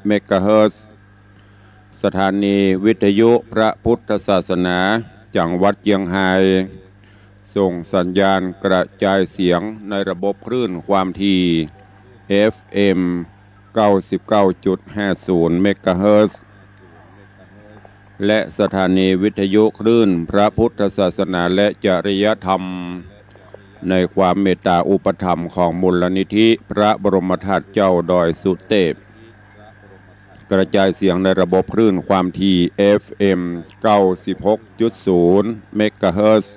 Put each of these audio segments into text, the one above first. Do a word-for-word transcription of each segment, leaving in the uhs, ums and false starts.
เมกะเฮิรตซ์ สถานีวิทยุพระพุทธศาสนาจังหวัดเจียงฮาย ส่งสัญญาณกระจายเสียงในระบบคลื่นความถี่ เอฟเอ็ม เก้าสิบเก้าจุดห้าศูนย์ เมกะเฮิรตซ์ และสถานีวิทยุคลื่นพระพุทธศาสนาและจริยธรรม ในความเมตตาอุปถัมภ์ของมูลนิธิพระบรมธาตุเจ้าดอยสุเตพ กระจายเสียงในระบบคลื่นความถี่ เอฟเอ็ม เก้าสิบหกจุดศูนย์ เมกะเฮิรตซ์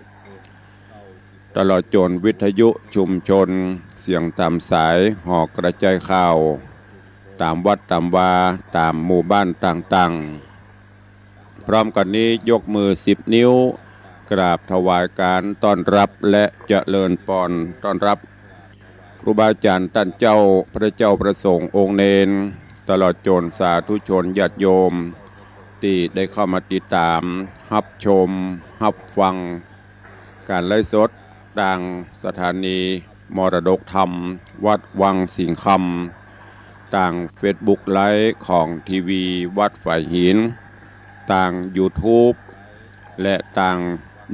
ตลอดจนวิทยุชุมชน เสียงต๋ามสาย หอกระจายข่าว ต๋ามวัดต๋ามวา ต๋ามหมู่บ้านต่างๆ พร้อมกั๋นนี้ยกมือสิบนิ้ว กราบถวายการต้อนรับและเจริญปอนต้อนรับ ครูบาอาจ๋ารย์ต้านเจ้า พระเจ้าพระสงฆ์องค์เณร ตลอดจนสาธุชนญาติโยม ตี้ได้เข้ามาติดต๋าม ฮับชม ฮับฟัง ก๋านไลฟ์สดตางสถานีมรดกธรรมวัดวังสิงห์คำ ตางเฟซบุ๊กไลฟ์ของทีวีวัดฝายหิน ตางยูทูบ และตาง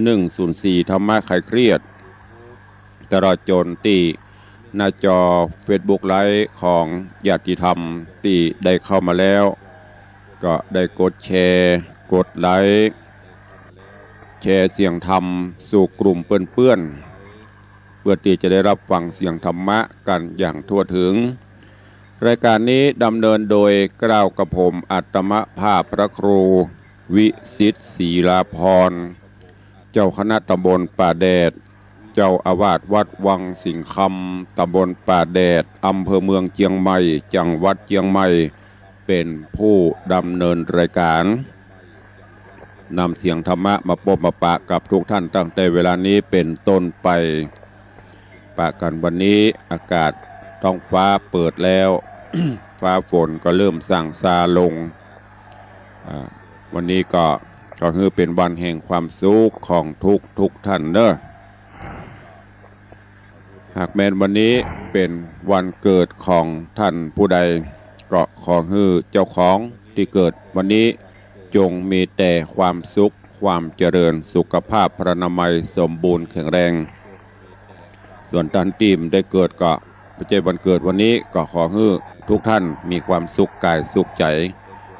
หนึ่งศูนย์สี่ ธรรมะคลายเครียด ตลอดจนตี้หน้าจอเฟซบุ๊กไลฟ์ของญาติธรรมตี้ได้เข้ามาแล้ว ก็ได้กดแชร์ กดไลค์ แชร์เสียงธรรมสู่กลุ่มเปื้อนๆ เพื่อตี้จะได้รับฟังเสียงธรรมะกั๋นอย่างทั่วถึง รายการนี้ดำเนินโดยเกล้ากระผมอาตมาภาพพระครูวิสิทธิ์ ศรีลาภรณ์ เจ้าคณะตำบลป่าแดด เจ้าอาวาสวัดวังสิงห์คำ ตำบลป่าแดด อำเภอเมืองเจียงใหม่ จังหวัดเจียงใหม่ เป๋นผู้ดำเนินรายการ นำเสียงธรรมะมาปบมาปะกับทุกท่านตั้งแต่เวลานี้เป๋นต้นไป ปะกั๋นวันนี้อากาศท้องฟ้าเปิดแล้ว ฟ้าฝนก็เริ่มส่างซาลง อ่า วันนี้ก็ ขอหื้อเป๋นวันแห่งความสุขของทุกๆ ท่านเนาะ หากแม่นวันนี้เป๋นวันเกิดของท่านผู้ใด ก็ขอหื้อเจ้าของตี้เกิดวันนี้ จงมีแต่ความสุข ความเจริญ สุขภาพพรรณนามัยสมบูรณ์แข็งแรง ส่วนต้านตี้บ่ได้เกิดก็ บ่ใจ้วันเกิดวันนี้ ก็ขอหื้อทุกท่านมีความสุขกายสุขใจ๋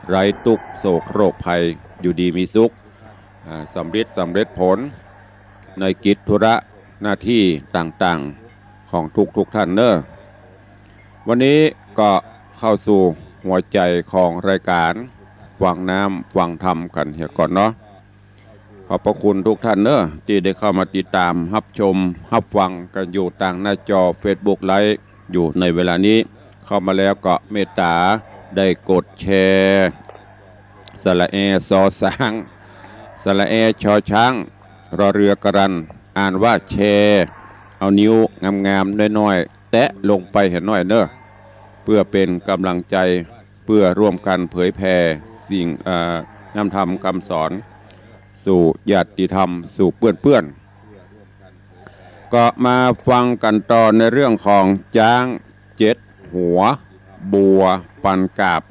ไร้ตุ๊กข์โศกโรคภัย อยู่ดีมีสุข อ่า สำริดสำเร็จผล ในกิจธุระหน้าตี้ต่างๆ ของทุกๆ ท่านเนาะ วันนี้ก็เข้าสู่หัวใจ๋ของรายการ ฟังน้ำฟังธรรมกั๋นเหียก่อนเนาะ ขอบพระคุณทุกท่านเนาะ ตี้ได้เข้ามาติดต๋ามฮับชมฮับฟังกั๋นอยู่ตางหน้าจอเฟซบุ๊กไลฟ์อยู่ในเวลานี้ เข้ามาแล้วก็เมตต๋าได้กดแชร์ สระแอ ซอ ซ้าง สระแอ ชอ ช้าง รอ เรือ กรัน อ่านว่าแชร์ เอานิ้วงามๆ น้อยๆ แตะลงไปเหียหน้อยเนาะ เพื่อเป๋นก๋ำลังใจ๋ เพื่อร่วมกั๋นเผยแผ่สิ่ง เอ่อ น้ำธรรมกำสอน สู่ญาติธรรม สู่เปื้อนๆ ก็มาฟังกั๋นต่อในเรื่องของจ๊างเจ็ดหัว บัวปันกาบ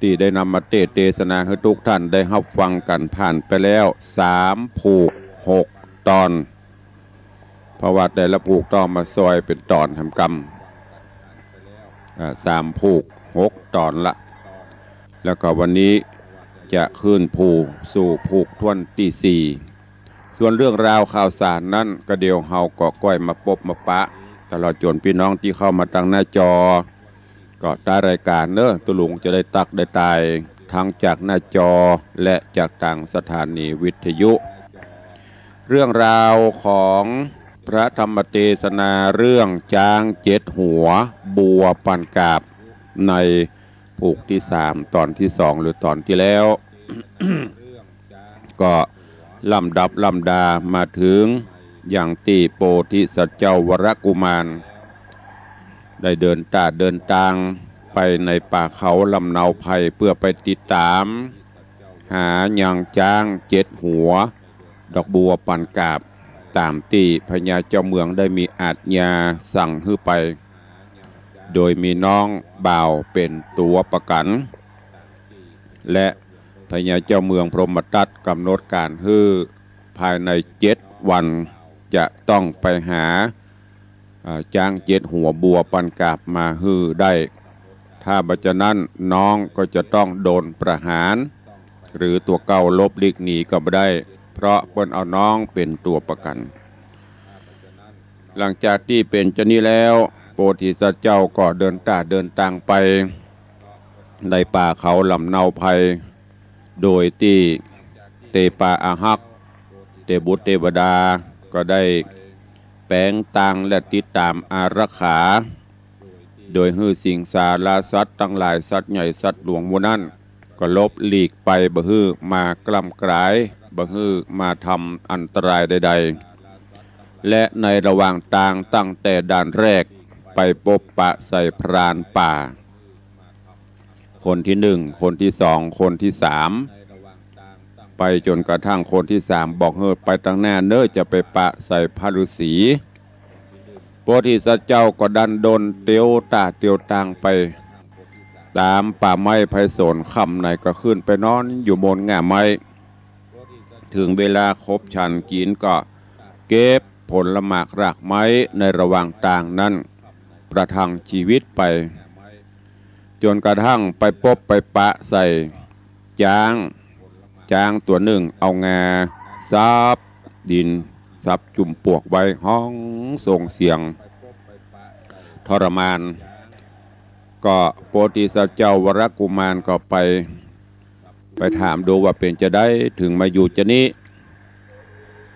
ตี้ได้นำมาเตสน์เตสนาหื้อทุกท่านได้ฮับฟังกั๋นผ่านไปแล้ว สามผูก หกตอน เพราะว่าแต่ละผูกต้องมาซอยเป๋นต๋อนแหมกำ อ่า สามผูก หกต๋อนละ แล้วก็วันนี้จะขึ้นผูกสู่ผูกถ้วนตี้สี่ ส่วนเรื่องราวข่าวสารนั้นก็เดี๋ยวเฮาก็ก้อยมาปบมาปะ ตลอดจนปี้น้องตี้เข้ามาตางหน้าจอ ก็ใต้รายการเนาะ ตุ๊ลุงจะได้ตักได้ตาย ทั้งจากหน้าจอ และจากตางสถานีวิทยุ เรื่องราวของพระธรรมเตสนาเรื่องจ๊างเจ็ดหัว บัวปันกาบ ในผูกตี้สาม ต๋อนตี้สอง หรือต๋อนตี้แล้ว ก็ลำดับลำดามาเถิงยังตี้โพธิสัตว์เจ้าวรกุมาร ได้เดินต๋าเดินตางไปในป่าเขาลำเนาไพร เพื่อไปติดต๋ามหายังจ๊างเจ็ดหัว ดอกบัวปันกาบ ต๋ามตี้พญาเจ้าเมืองได้มีอาจญาสั่งหื้อไป โดยมีน้องบ่าวเป๋นตั๋วประกั๋น และพญาเจ้าเมืองพรหมทัตกำหนดก๋านหื้อภายในเจ็ดวันจะต้องไปหา อ่า จ๊างเจ็ดหัวบัวปันกาบมาหื้อได้ ถ้าบ่จานั้นน้องก็จะต้องโดนประหาร หรือตั๋วเก่าหลบหลีกหนีก็บ่ได้ เพราะเปิ้นเอาน้องเป๋นตั๋วประกั๋น หลังจากตี้เป๋นจานี้แล้ว โพธิสัตว์เจ้าก็เดินต้าเดินตางไป ในป่าเขาลำเนาไพร โดยตี้เตปาอาฮักษ์ เตบุตรเตวดา ก็ได้แป๋งตางและติดต๋ามอารักขา โดยหื้อสิงสาราสัตว์ตังหลาย สัตว์ใหญ่สัตว์หลวงหมู่นั้น ก็หลบหลีกไป บ่หื้อมากล้ำกลาย บ่หื้อมาทำอันตรายใดๆ และในระหว่างตางตั้งแต่ด่านแรกไปปบปะใส่พรานป่า คนตี้หนึ่ง คนตี้สอง คนตี้สาม ไปจ๋นกระทั่งคนตี้สามบอกหื้อไปตังหน้าเน่อ จะไปปะใส่พระฤๅษี โพธิสัตว์เจ้าก็ดันด้นเตียวต้าเตียวตางไป ต๋ามป่าไม้ไพศาล ค่ำไหนก็ขึ้นไปนอนอยู่บนง่าไม้ เถิงเวลาขบฉันกิ๋นก็เก็บผลหมากรากไม้ในระหว่างตางนั้น ประทังจีวิตไป จ๋นกระทั่งไปปบไปปะใส่จ๊าง จ๊างตั๋วนึ่งเอางาสับดิน สับจุ่มปวกไว้ฮ้องส่งเสียงทรมาน ก็โพธิสัตว์เจ้าวรกุมารก็ไป ไปถามดูว่าเป๋นจาใดเถิงมาอยู่จานี้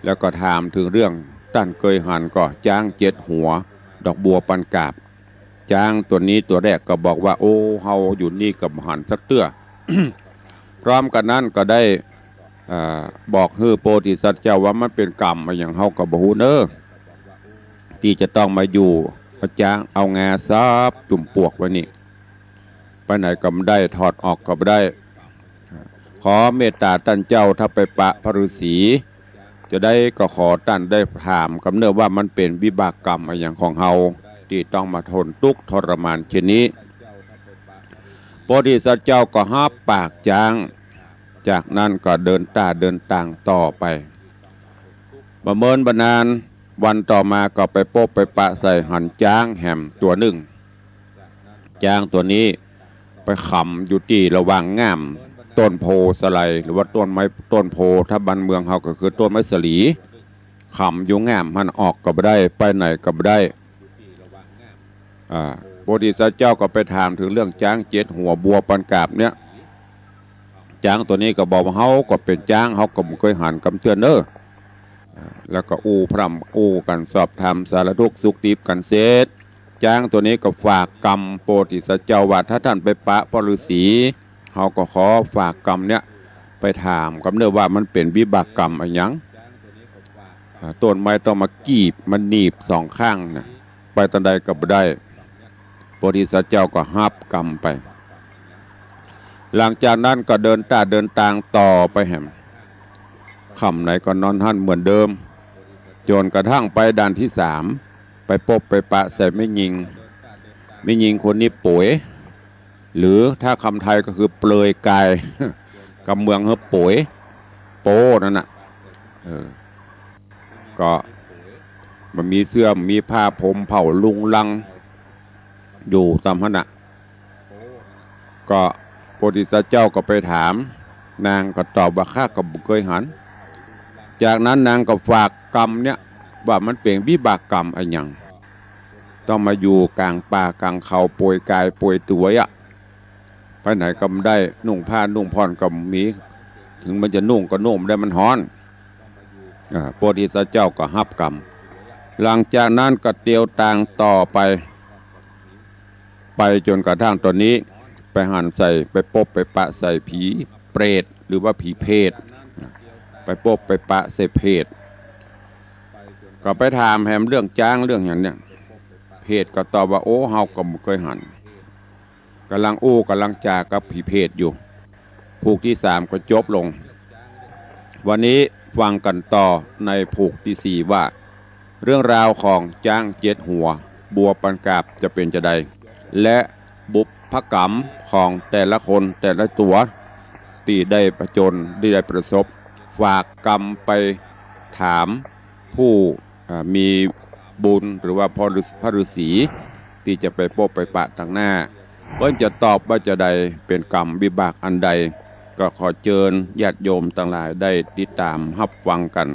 แล้วก็ถามเถิงเรื่องต้านเกยหันก่อ จ๊างเจ็ดหัว ดอกบัวปันกาบ จ๊างตั๋วนี้ตั๋วแรกก็บอกว่า โอ้ เฮาอยู่นี่ก็บ่หันสักเตื้อ พร้อมกั๋นนั้นก็ได้ อ่า บอกหื้อโพธิสัตว์เจ้าว่ามันเป๋นกรรมอะหยังเฮาก็บ่ฮู้เน่อ ตี้จะต้องมาอยู่เอาจ๊างเอางาสับจุ่มปวกไว้นี่ ไปไหนก็บ่ได้ ถอดออกก็บ่ได้ ขอเมตต๋าต้านเจ้า ถ้าไปปะพระฤๅษีจาใดก็ขอต้านได้ถามกำเน่อว่ามันเป๋นวิบากกรรมอะหยังของเฮา ตี้ต้องมาทนตุ๊กข์ทรมานเช่นนี้ โพธิสัตว์เจ้าก็ฮับปากจ๊าง จากนั้นก็เดินต้าเดินตางต่อไป บ่เมินบ่นาน วันต่อมาก็ไปปบไปปะใส่หันจ๊างแหมตั๋วนึ่ง จ๊างตั๋วนี้ไปขำอยู่ตี้ระหว่างง่ามต้นโพธิ์สะไล หรือว่าต้นไม้ ต้นโพธิ์ ถ้าบ้านเมืองเฮาก็คือต้นไม้สะหลี ขำอยู่ง่ามหั้น ออกก็บ่ได้ ไปไหนก็บ่ได้ อ่า โพธิสัตว์เจ้าก็ไปถามเถิงเรื่องจ๊างเจ็ดหัวบัวปันกาบเนี่ย จ๊างตั๋วนี้ก็บอกว่า เฮาก็เป๋นจ๊าง เฮาก็บ่เกยหันกำเตื้อเน่อ อ่า แล้วก็อู้พร่ำอู้กั๋น สอบถามสารทุกข์สุขดิบกั๋นเสร็จ จ๊างตั๋วนี้ก็ฝากกำโพธิสัตว์เจ้าว่า ถ้าต้านไปปะพระฤๅษี เฮาก็ขอฝากกำเนี่ยไปถามกำเน่อว่ามันเป๋นวิบากกรรมอะหยัง อ่า ต้นไม้ต้องมากีบมาหนีบสองข้างน่ะ ไปตางใดก็บ่ได้ โพธิสัตว์เจ้าก็ฮับกำไป หลังจากนั้นก็เดินต้าเดินตางต่อไปแหม ค่ำไหนก็นอนหั้นเหมือนเดิม จ๋นกระทั่งไปด่านตี้สาม ไปปบไปปะใส่แม่ญิง แม่ญิงคนนี้โป๋ย หรือถ้าคำไทยก็คือเปลือยกาย กำเมืองเฮาโป๋ย โป๊นั่นน่ะ เออ ก็บ่มีเสื้อ บ่มีผ้า ผมเผ่ารุงรัง อยู่ต๋ามหั้นน่ะ ก็โพธิสัตว์เจ้าก็ไปถาม นางก็ตอบว่า ข้าก็บ่เกยหัน จากนั้นนางก็ฝากกำเนี่ยว่ามันเป๋นวิบากกรรมอะหยัง ต้องมาอยู่ก๋างป่าก๋างเขาเปลือยกายเปลือยตั๋วอะ ไปไหนก็บ่ได้ นุ่งผ้านุ่งผ่อนก็บ่มี เถิงมันจะนุ่งก็นุ่งบ่ได้ มันฮ้อน อ่า โพธิสัตว์เจ้าก็ฮับกำ หลังจากนั้นก็เตียวตางต่อไป ไปจ๋นกระทั่งต๋อนนี้ ไปหันใส่ ไปปบไปปะใส่ผีเปรต หรือว่าผีเผต ไปปบไปปะใส่เผต ก็ไปถามแหมเรื่องจ๊างเรื่องหยังเนี่ย เผตก็ตอบว่า โอ้ เฮาก็บ่เกยหัน ก่ำลังอู้ก่ำลังจ๋ากับผีเผตอยู่ ผูกตี้สามก็จบลง วันนี้ฟังกั๋นต่อในผูกตี้สี่ว่า เรื่องราวของจ๊างเจ็ดหัวบัวปันกาบจะเป๋นจาใด และบุพกรรมของแต่ละคนแต่ละตั๋วตี้ได้ผจญ ตี้ได้ประสบ ฝากกรรมไปถามผู้ อ่า มีบุญหรือว่าพ่อฤา พระฤาษีตี้จะไปปบไปปะตางหน้า เปิ้นจะตอบว่าจาใด เป๋นกรรมวิบากอันใด ก็ขอเจิญญาติโยมตังหลายได้ติดต๋ามฮับฟังกั๋น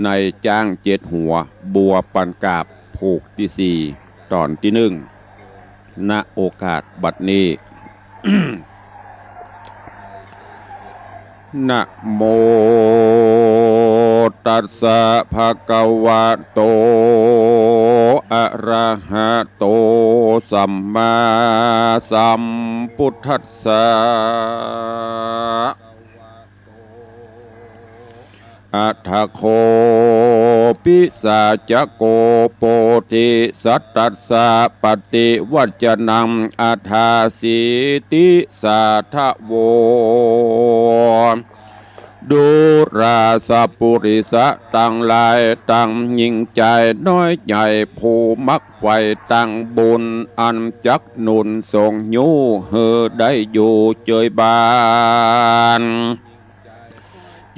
ในจ๊างเจ็ดหัว บัวปันกาบ ผูกตี้สี่ ต๋อนตี้นึ่ง ณ โอกาสบัดนี้ นะโมตัสสะภะคะวะโต อะระหะโต สัมมาสัมพุทธัสสะ อะถะโข ปิสาจโก โพธิสัตตัสสะ ปฏิวัจจะนัง อะถาสีติสาทะโว ดูราสปุริสะตังหลาย ตังญิงจายน้อยใหญ่ ผู้มักใฝ่ตังบุญ อันจักหนุนส่งยู้ หื้อได้อยู่เจยบาน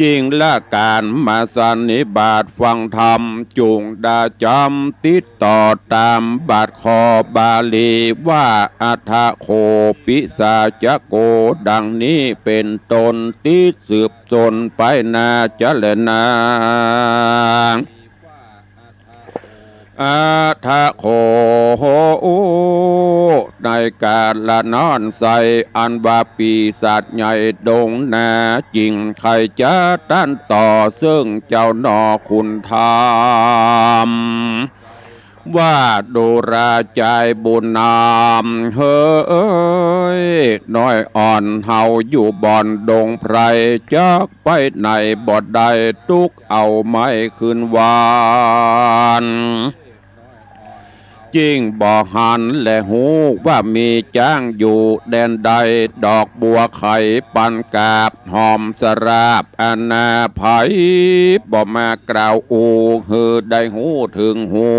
จิ่งละก๋านมาสันนิบาตฟังธรรม จุ่งดาจ๋ำติดต่อต๋ามบาทข้อบาลีว่า อะถะโข ปิสาจโก ดังนี้เป๋นต้น ตี้สืบต้นไปนาจะแลนา อะถะโข ในกาละนั้นไส้ อันว่าปีศาจใหญ่ดงนา จิ่งใค่จะต้านต่อเซิ่งเจ้าหน่อคุณธรรม ว่าดูราจายบุญนำ เฮ้ย น้อยอ่อนเฮาอยู่บ่อนดงไพร จักไปไหนบ่ได้ ตุ๊กเอาไม้ขึ้นวาน จิ่งบ่หันและฮู้ว่ามีจ๊างอยู่แดนใด ดอกบัวไขปันกาบ หอมสะราบอนาภัย บ่มากล่าวอู้ หื้อได้ฮู้เถิงฮู้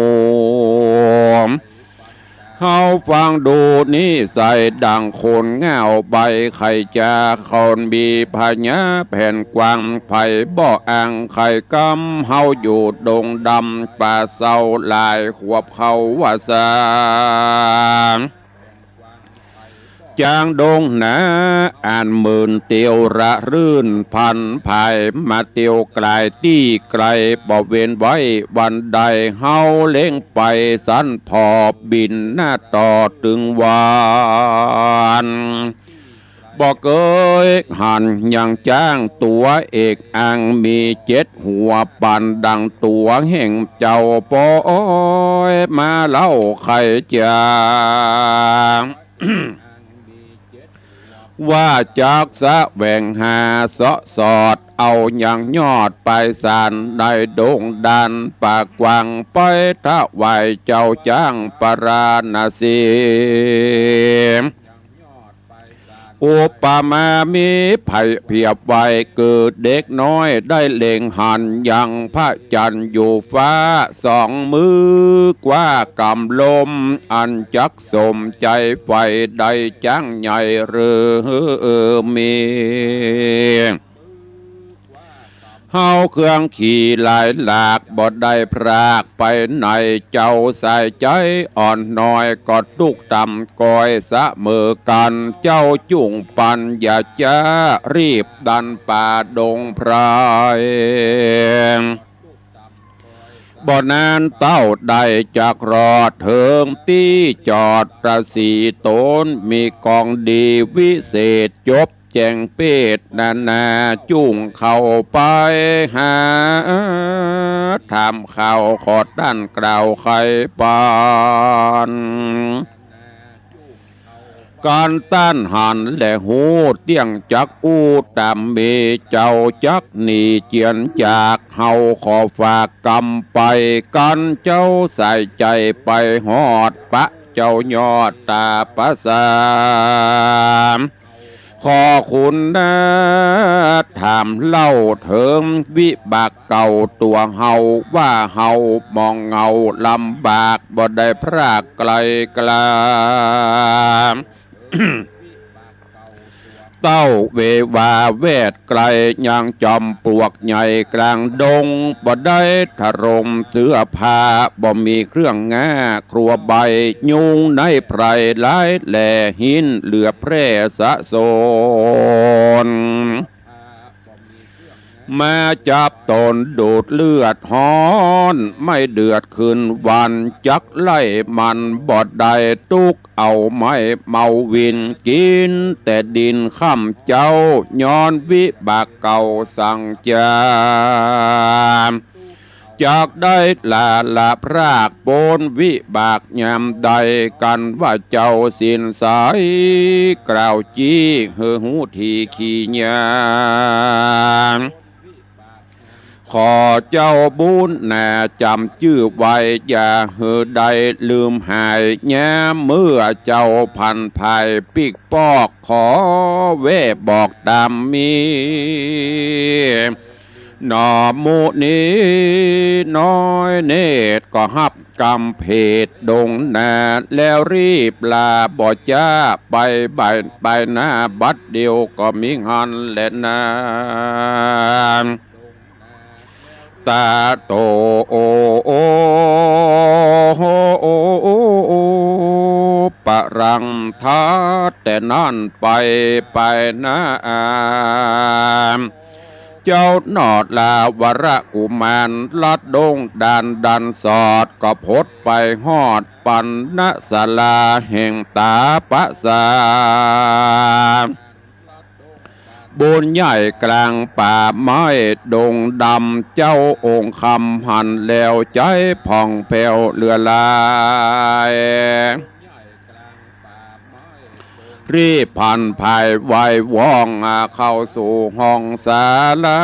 เฮาฟังดูนิสัยดั่งคนเหง้าใบ้ ใค่จะคนมีผญาแผนกว้าง ใผบ่อั้งใค่กำ เฮาอยู่ดงดำป่าเซา หลายขวบเข้าว่าซา จางดงหนา อันหมื่นเตียวระรื่น พันผายมาเตียวกลายตี้ไกล บ่เว้นไว้วันใด เฮาเล็งไปสันผ่อ บินหน้าต่อตึงวัน บ่เกยหันยังจ๊างตั๋วเอกอัง มีเจ็ดหัวปันดั่งตั๋วแห่งเจ้าปอยมาเล่าใค่จา ว่าจักแสวงหาเสาะสอด เอายังยอดไปสาน ในดงดานป่ากว้าง ไปถวายเจ้าจ๊างปาราณสี อุปมามีไผเปรียบไว้ คือเด็กน้อยได้เล็งหันยังพระจันทร์อยู่ฟ้า สองมือกว้ากำลม อันจักสมใจ๋ใฝ่ ได้จ๊างใหญ่หรือมี เฮาเครื่องขี่หลายหลาก บ่ได้พรากไปไหน เจ้าสายใจ๋อ่อนน้อย ก็ตุ๊กต่ำก้อยเสมอกั๋น เจ้าจุ่งปันอย่าจ๊า รีบดันป่าดงไพร บ่นานเต้าได้จักรอด เถิงตี้จอดราศีตน มีของดีวิเศษ จบแจ้งเพศนานา จุ่งเข้าไปหา ถามข่าวขอต้านกล่าวไขปัน กั๋นต้านหันและฮู้เตี้ยงจักอู้ต๋ามมี เจ้าจักหนีเจียนจาก เฮาขอฝากกำไป กั๋นเจ้าสายใจ๋ไปฮอด ปะเจ้ายอดต๋าประสาท ขอคุณนะ ถามเล่าเถิงวิบากเก่าตั๋วเฮา ว่าเฮาหมองเหงาลำบาก บ่ได้พรากไกลกลา เต้าเววาแวดไกล ยังจอมปลวกใหญ่กลางดง บ่ได้ถลงเสื้อผ้า บ่มีเครื่องง่าครัวใบ ยุงในไพรหลายแหล่ หินเหลือแพร่สะสน มาจับต๋นดูดเลือดฮ้อน ไม่เดือดคืนวัน จักไล่มันบ่ได้ ตุ๊กเอาไม้เมาวิน กิ๋นแต่ดินค่ำเจ๊า ย้อนวิบากเก่าสั่งจ๋า จักได้ลาละพรากป๊นวิบากยามใด กันว่าเจ้าสินใส กล่าวจี้หื้อฮู้ทีขี่ยา ขอเจ้าบุญนาจ๋ำจื้อไว้ อย่าหื้อได้ลืมหาย ยามเมื่อเจ้าผันผายปิ๊กปอก ขอแว่บอกต๋ามมี หนอมุนีน้อยเนตร ก็ฮับกำเพดดงนา แล้วรีบลาบ่จ๊า ไปบ่าย ไปหน้าบัดเดี่ยว ก็มีงานแลนา ตาโต โอ โอ ปรังทัดแต่นั้นไป ไปหน้า เจ้าหนอดลาวรกุมาร ลัดดงด่านดันสอด ก็พดไปฮอดปัณณศาลา แห่งตาปะสา บุญใหญ่กลางป่าไม้ดงดำ เจ้าองค์คำหันแล้ว ใจ๋ผ่องแผ้วเหลือหลาย รีบผันผายไหว้วอง เข้าสู่ห้องศาลา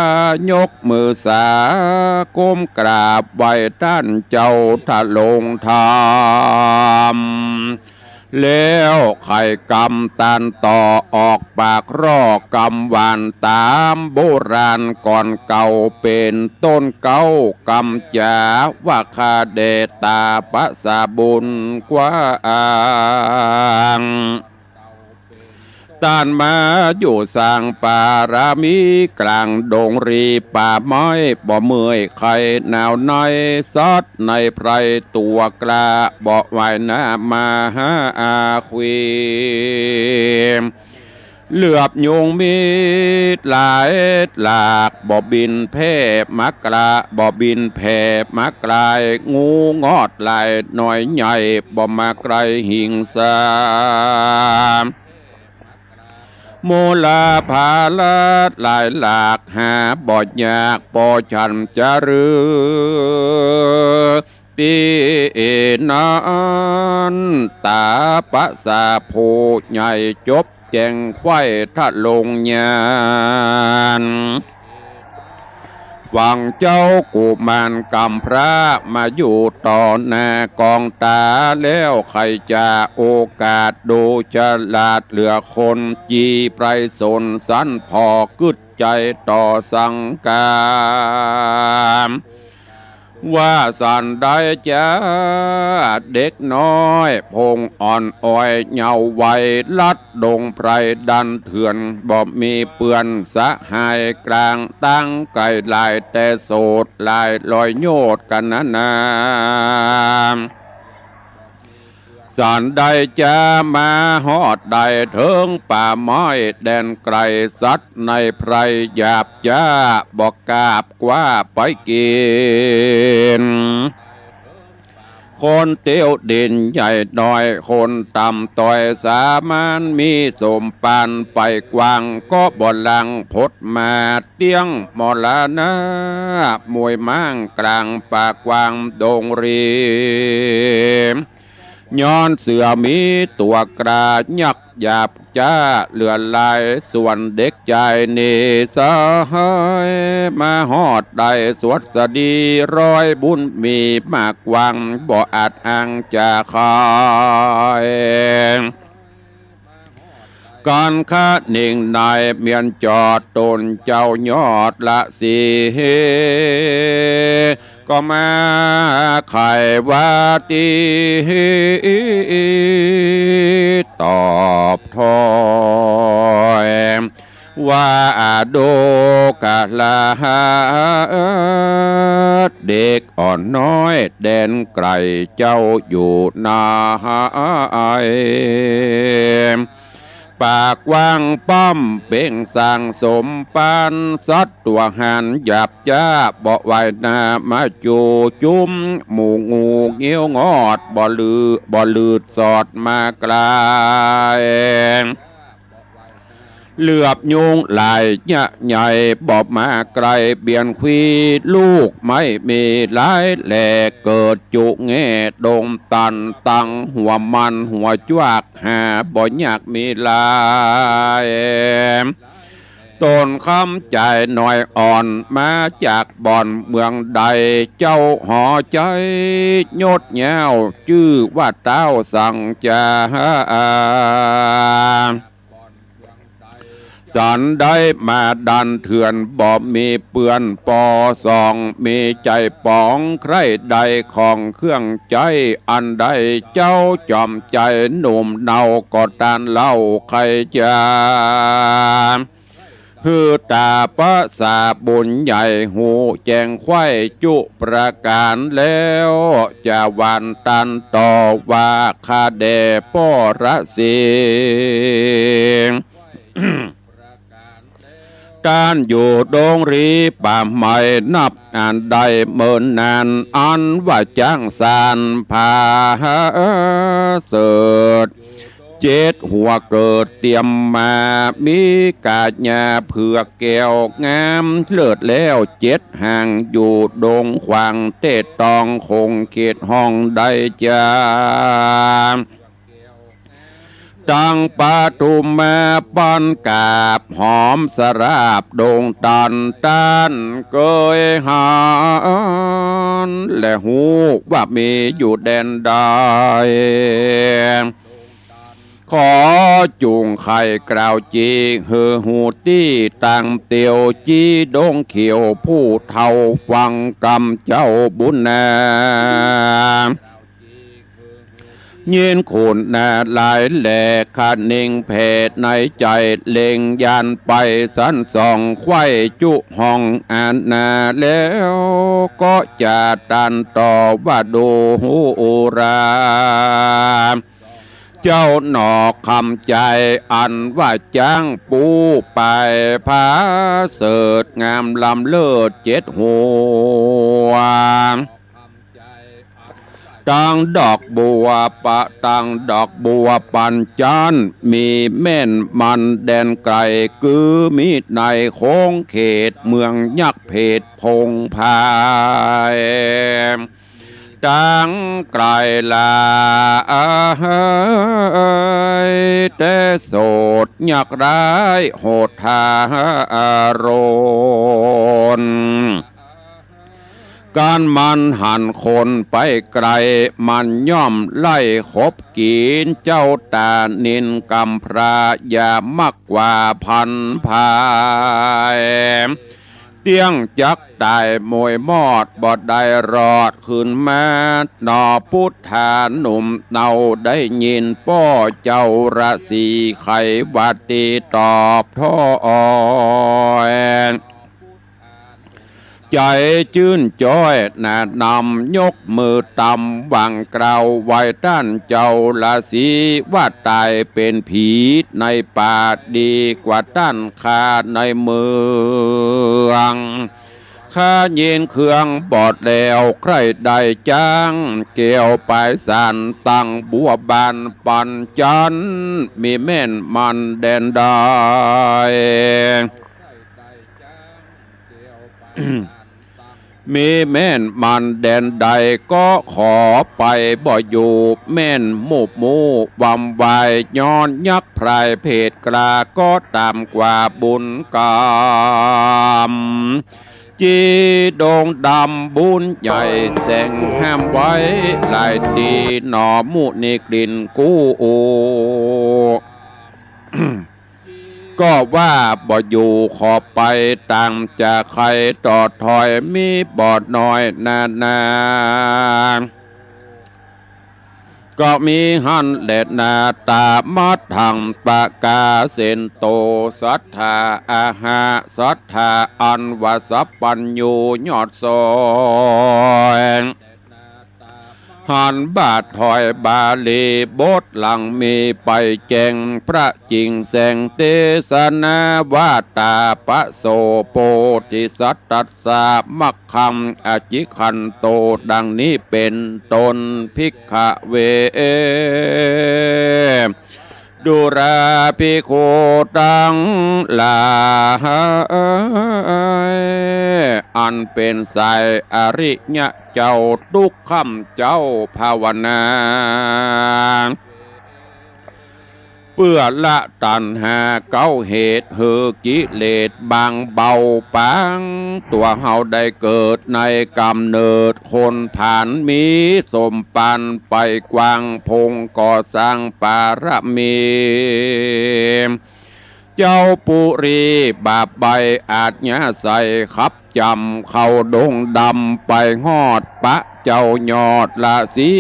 ยกมือสาก้มกราบไหว้ต้านเจ้าทะลงธรรม แล้วไขกำต้านต่อ ออกปากร่อกำหวานต๋ามโบราณก่อนเก่า เป๋นต้นเก๊ากำจ๋า ว่าข้าแด่ตาปะสาบุญกว้าง ต้านมาอยู่สร้างปารมี กลางดงรีป่าไม้ บ่เมื่อยไข้หนาวใน สัตว์ในไพรตั๋วกล้า บ่ไหว้หน้ามาหาอาควี เหลือบยุงมีหลายหลาก บ่บินแผ่มากล้า บ่บินแผ่มากลาย งูงอดลายน้อยใหญ่ บ่มาใกล้หิงสา โมลาผาลาดหลายหลาก หาบ่อยากปอฉันจะรือ ตี้นั้นตาปะสาผู้ใหญ่จบแจ้งไขว้ทะลงญาณ ฝั่งเจ้ากุมารกำพร้ามาอยู่ต่อหน้ากองตา แล้วใค่จะโอกาสดูฉลาดเหลือคน จีไพรสนสันผ่อกึ๊ดใจ๋ต่อสังกาม ว่าสันใดจ๊า เด็กน้อยพงอ่อนอ่อยเยาว์วัย ลัดดงไพรดันเถื่อน บ่มีเปื้อนสหายกลาง ตั้งไกลหลายแต่โสด หลายร้อยโยชน์กั๋นนานา สันใดจ๊า มาฮอดได้เถิงป่าไม้แดนไกล สัตว์ในไพรหยาบจ๊า บ่กล้าคว้าไปกิ๋น คนเตี้ยวดินใหญ่น้อย คนต่ำต้อยสามัญ มีสมภารไปกว้าง ก็บ่ลังพดมาเตี้ยงมรณะ มวยม้างกลางป่ากว้างดงรี ย้อนเสือมีตั๋วกล้า ยักษ์หยาบจ๊าเหลือหลาย ส่วนเด็กจายนี่สหาย มาฮอดได้สวัสดี ร้อยบุญมีมากกว้าง บ่อาจอ้างจะขาย กั๋นคะเน่งในเมียนจอด ตนเจ้ายอดราศี ก็มาไขว่าตี้ ตอบถ้อย ว่าดูกราหัส เด็กอ่อนน้อยแดนไก๋เจ้าอยู่ไหน ปากกว้างป้อมเป่งสร้างสมปั๋น สัตว์ตั๋วหันหยาบจ๊า บ่ไหวหน้ามาจูจุม หมู่งูเงี้ยวงอด บ่ลือ บ่ลืดสอดมาไก๋ เหลือบยุงลายยะใหญ่ บ่มาไก๋ เบียนควีลูกไม้มีหลาย แลเกิดจุแง่ดงตัน ตังหัวมันหัวจวัก หาบ่ยากมีหลาย ตนคำใจ๋น้อยอ่อน มาจากบ่อนเมืองใด เจ้าหอใจ๋ยศยาว จื้อว่าต้าวสังจา สันได้มาดันเถื่อน บ่มีเปื้อนปอสอง มีใจ๋ป๋องใคร่ได้ของเครื่องใจ๊ อันใดเจ้าจอมใจ๋หนุ่มเนา ก็ต้านเล่าใค่จา หื้อต๋าประสาบุญใหญ่ ฮู้แจ้งไขว้จุประก๋านแล้ว จะหวันตันต่อว่า ข้าแด่ป้อราศี ต้านอยู่ดงรีป่าไม้ นับอันได้เมินนาน อันว่าจ๊างสานผาเสริฐ เจ็ดหัวเกิดเตรียมมา มีกาญาเผือกแก้วงามเลิศแล้ว เจ็ดหางอยู่ดงขวาง เตศตองคงเขตห้องได้จา ตังปทุมมาปันกราบหอมสราบดงตัน ต้านเกยหัน และฮู้ว่ามีอยู่แดนใด ขอจุ่งไขกล่าวจี หื้อฮู้ตี้ตางเตียว จีดงเขียวผู้เฒ่าฟังกำเจ้าบุญนา ยินคุณนาหลายแล คะเน่งแผ่ในใจ๋ เล็งยานไปสันส่อง ไขว้จุห้องอาณาแล้ว ก็จะต้านต่อว่าดูรา เจ้าหนอคำใจ๋ อันว่าจ๊างปูไปผาเสริฐ งามล้ำเลิศเจ็ดหัว ตังดอกบัวปะ ตังดอกบัวปันจัน มีแม่นมันแดนไก๋ คือมีในโค้งเขตเมืองยักษ์เผตรพงไพร ตังไก๋หลาย แต่โสดยักษ์ร้ายโหดทารุณ การมันหันคนไปไก๋ มันย่อมไล่ขบกิ๋น เจ้าต๋านินกำพร้า อย่ามากกว่าพันภาย เตี้ยงจักต๋ายมวยมอด บ่ได้รอดคืนมา หนอปุทธาหนุ่มเนา ได้ยินป้อเจ้าราศี ไขว่าตี้ตอบถ้อย ใจ๋จื้นจ้อยหน้านำ ยกมือตำหว่างกล่าวไหว้ต้านเจ้าราศี ว่าต๋ายเป๋นผีในป่า ดีกว่าต้านข้าในเมือง ข้ายินเครื่องบอดแล้ว ใคร่ได้จ๊างแก้วปายสาน ตังบัวบานปันจัน มีแม่นมันแดนใด มีแม่นมันแดนใด ก็ขอไปบ่อยู่ แม่นมูบมู่วำวาย ย้อนยักษ์พรายเผตรกล้า ก็ต๋ามกว่าบุญกรรม จีดงดำบุญใหญ่ แสงห้ามไว้หลายตี้ หนอมุนิกลิ่นกู้ โอ ก็ว่าบ่อยู่ขอไปตางจะใค่ต่อถอย มีบ่น้อยนานา ก็มีหั้นแลนา ตามัทธังปะกาเสนโต สัตถาอาหา สัตถาอันว่าสัพพัญญูยอดสอย หันบ่าถอยบาลีบทหลังมีไปแจ้ง พระจิ่งแสงเตสนาว่า ตาปะโสโพธิสัตตัสสะ มัคคังอจิกขันโต ดังนี้เป๋นต้น ภิกขะเว ดูราภิกขุตังหลาย อันเป๋นสายอริยะเจ้า ตุ๊กขำเจ้าภาวนา เปื้อละตัณหาเก้าเหตุ หื้อกิเลสบางเบาปาง ตั๋วเฮาได้เกิดในก๋ำเนิดคนผาน มีสมปันไปกว้าง พงก่อสร้างปารมี เจ้าปุรีบาปใบอาชญาไสย ขับจำเข้าดงดำไปฮอด ปะเจ้ายอดราศี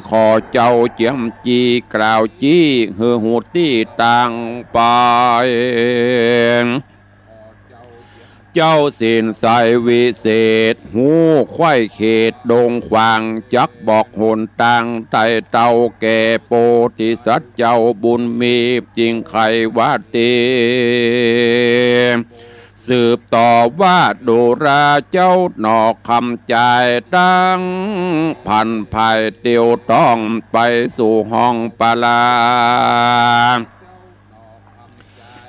ขอเจ้าเจียมจี้กล่าวจี้ หื้อฮู้ตี้ตางไป เจ้าศีลไสยวิเศษ ฮู้ไขว้เขตดงขวาง จักบอกหนตางไต่เต้าแก่ โพธิสัตว์เจ้าบุญมี จิ่งใค่ว่าตี้ สืบต่อว่า ดูราเจ้าหนอ คำจายตังพันภาย เตียวต้องไปสู่ห้องปลา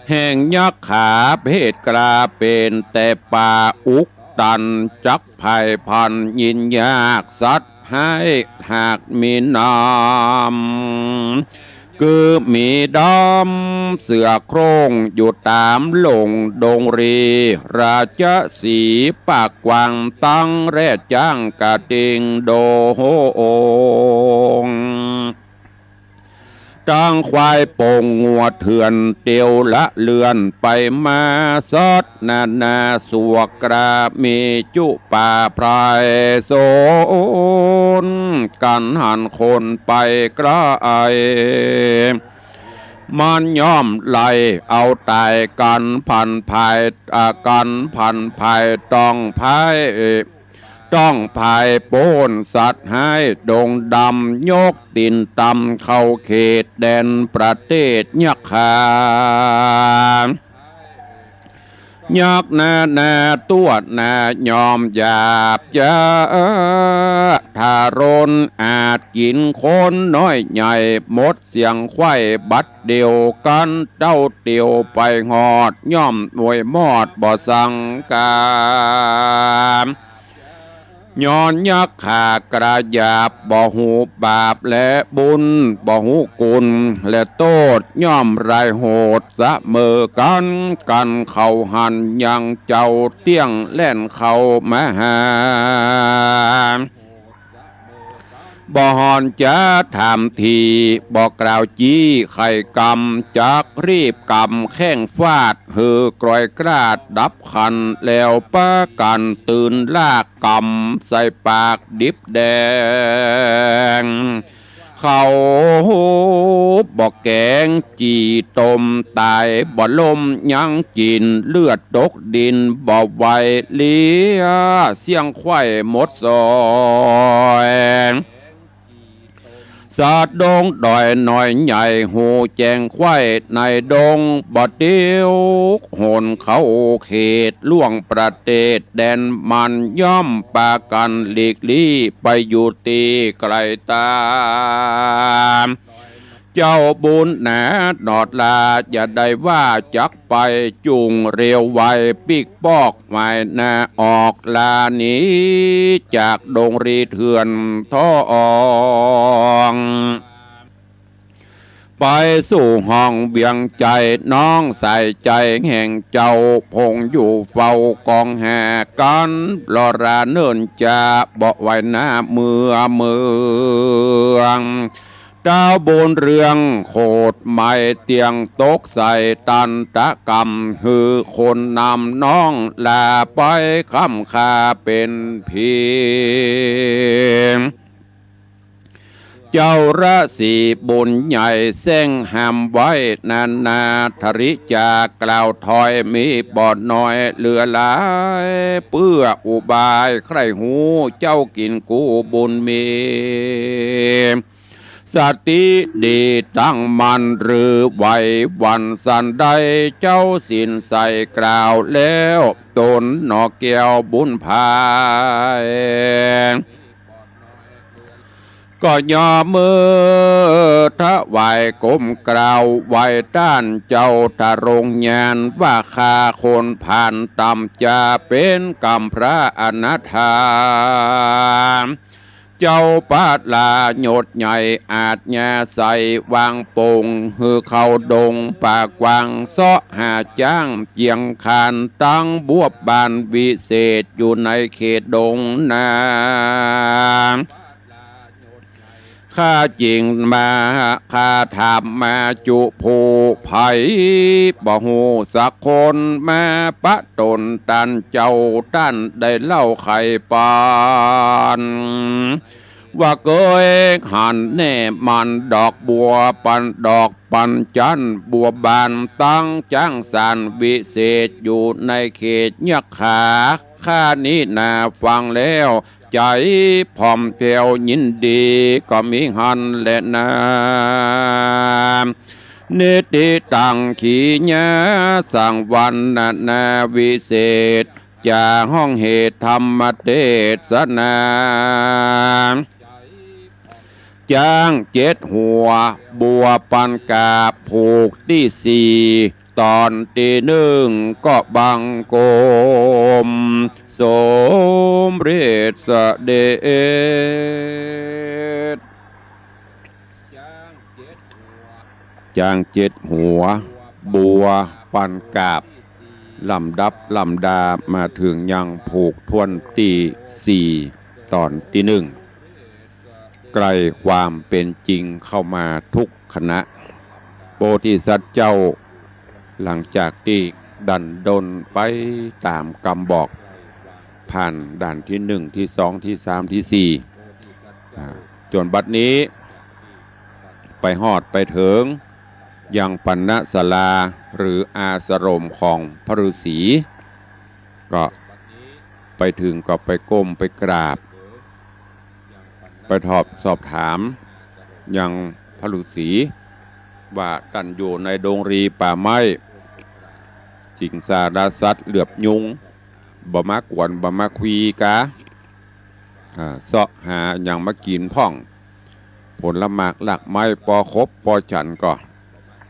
แห่งยักขาเพศกล้า เป๋นแต่ป่าอุกตัน จักภัยพลันยินยาก สัตว์ฮ้ายหากมีนำ คือหมีดำเสือโคร่ง อยู่ต๋ามหล่งดงรี ราชสีห์ปากกว้าง ตังแร่จ๊างกระทิงดง ตังควายป่งงัวเถื่อน เตียวละเลื่อนไปมา สัตว์นานาสวกรา มีจุป่าไพรสน กั๋นหันคนไปใก้ มันย่อมไล่เอาต๋าย กั๋นพันภาย อ่า กั๋นพันภาย ต้องภาย ต้องภายป๊นสัตว์ฮ้ายดงดำ ยกตี๋นต่ำเข้าเขตแดนประเทศยักขา ยักษ์นานาตั๋วนาย่อมหยาบจ๊า ทารุณอาจกิ๋นคนน้อยใหญ่ หมดเสี้ยงไขว้บัดเดี่ยว กั๋นเต้าเตียวไปฮอด ย่อมอวยมอดบ่สังกา ย้อนยักขากระหยาบ บ่ฮู้บาปและบุญ บ่ฮู้กุณและโต้ษ ย่อมร้ายโหดเสมอกั๋น กั๋นเข้าหันยังเจ้าเตี้ยงแล่นเข้ามาหา บ่ห่อนจะถามที บ่กล่าวจี้ไขกำ จักรีบกำแข้งฟาด หื้อกรอยกราดดับขัน แล้วปากั๋นตื่นลากกำใส่ปากดิบแดง เข้าบ่แกง จี่ต้มต๋ายบ่ล้มยังกิ๋น เลือดตกดินบ่ไหว เหลือเสี้ยงไขว้หมดซอย สัตว์ดงดอยน้อยใหญ่ ฮู้แจ้งไขว้ในดง บ่เตียวหนเข้าเขตล่วงประเทศแดนมัน ย่อมปากั๋นหลีกลี้ไปอยู่ตี้ไกลต๋า เจ้าบุญหนาหนอดลา อย่าได้ว่าจักไป จุ่งเร็วไว ปิ๊กปอกหมายหน้าออก ลาหนีจากดงรีเถื่อนทอง ไปสู่ห้องเวียงใจ๋ น้องสายใจ๋แห่งเจ้า พงอยู่เฝ้ากองหากั๋น ลอราเนิ่นจา บ่ไหวหน้าเมือเมือง เต้าบุญเรืองโขดไหมเตียงตกใส่ตันตะกรรม หื้อคนนำน้องลาไปค้ำค่าเป๋นผี เจ้าราศีบุญใหญ่แซ่งห้ามไว้นานาทริจา กล่าวถอยมีบ่น้อยเหลือหลาย เปื้ออุบายใคร่ฮู้เจ้ากิ๋นกู้บุญมี สติดีตั้งมั่นหรือไหวหวั่นสันใด เจ้าศีลใสกล่าวแล้วตนหนอแก้วบุญพาย ก็ยอมมือถวายก้มกราบไหว้ต้านเจ้าทรงญาณว่าข้าคนผ่านต่ำจะเป๋นกำพร้าอนาถา เจ้าปาลายศใหญ่อาจญาใสวางป่ง หื้อเข้าดงป่ากว้างเซาะหาจ๊างเจียงคาน ตั้งบวบบานวิเศษอยู่ในเขตดงนา ข้าจึงมา ข้าถามมาจุผู้ใผบ่ฮู้สักคน มาปะตนต้านเจ้า ต้านได้เล่าไขปาน ว่าเกยหันแน่มันดอกบัวปันดอกปันจันทร์บัวบานตั้งจ๊างสารวิเศษอยู่ในเขตยักขา ข้านี้นาฟังแล้ว ใจ๋ผ่องแผ้วยินดีก็มีหั้นแลนา นิติตังขีญาสังวรรณนาวิเศษ จะฮ้องเหตุธรรมเตสนา จ๊างเจ็ดหัวบัวปันกาบผูกตี้สี่ ต๋อนตี้นึ่งก็บังคมสมเร็จเสด็จ จ๊างเจ็ดหัวบัวปันกาบ ลำดับลำดามาเถิงยังผูกถ้วนตี้สี่ ต๋อนตี้นึ่ง ใกล้ความเป๋นจริงเข้ามาทุกขณะ โพธิสัตว์เจ้า หลังจากตี้ดันด้นไปต๋ามกำบอก ผ่านด่านตี้นึ่ง ตี้สอง ตี้สาม ตี้สี่ อ่า จ๋นบัดนี้ ไปฮอดไปเถิงยังปัณณศาลา หรืออาสรมของพระฤๅษี ก็ไปเถิงก็ไปก้มไปกราบ ไปถอบ สอบถามยังพระฤๅษี ว่าต้านอยู่ในดงรีป่าไม้ สิงสารสัตว์เหลือบยุง บ่มากวนบ่มาคุยกา อ่า เซาะหาหยังมากิ๋นพ่อง ผลหมากรากไม้ปอขบปอฉันก็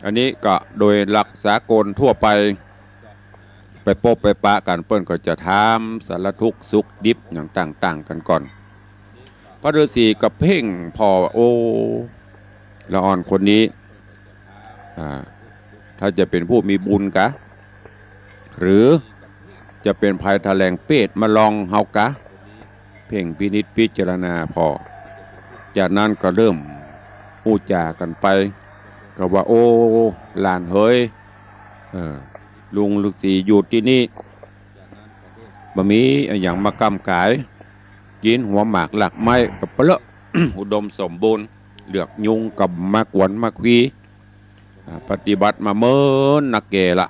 อันนี้ก็โดยหลักสากลทั่วไป ไปปบไปปะกั๋นเปิ้นก็จะถามสารทุกข์สุขดิบหยังต่างๆ กั๋นก่อน พระฤๅษีก็เพ่งผ่อ โอ้ ละอ่อนคนนี้ อ่า ถ้าจะเป๋นผู้มีบุญกา หรือจะเป๋นภัยทะแหลงเปรตมาลองเฮากา เพ่งพินิจพิจารณาผ่อ จากนั้นก็เริ่มอู้จ๋ากั๋นไป ก็ว่า โอ้ หลานเหย เออ ลุงฤๅษีอยู่ตี้นี่ บ่มีอะหยังมาก้ำก๋าย กิ๋นหัวหมากรากไม้ก็เปลอะ อุดมสมบูรณ์ เหลือบยุงก็บ่มากวนมาคุย อ่า ปฏิบัติมาเมินนักแก่ละ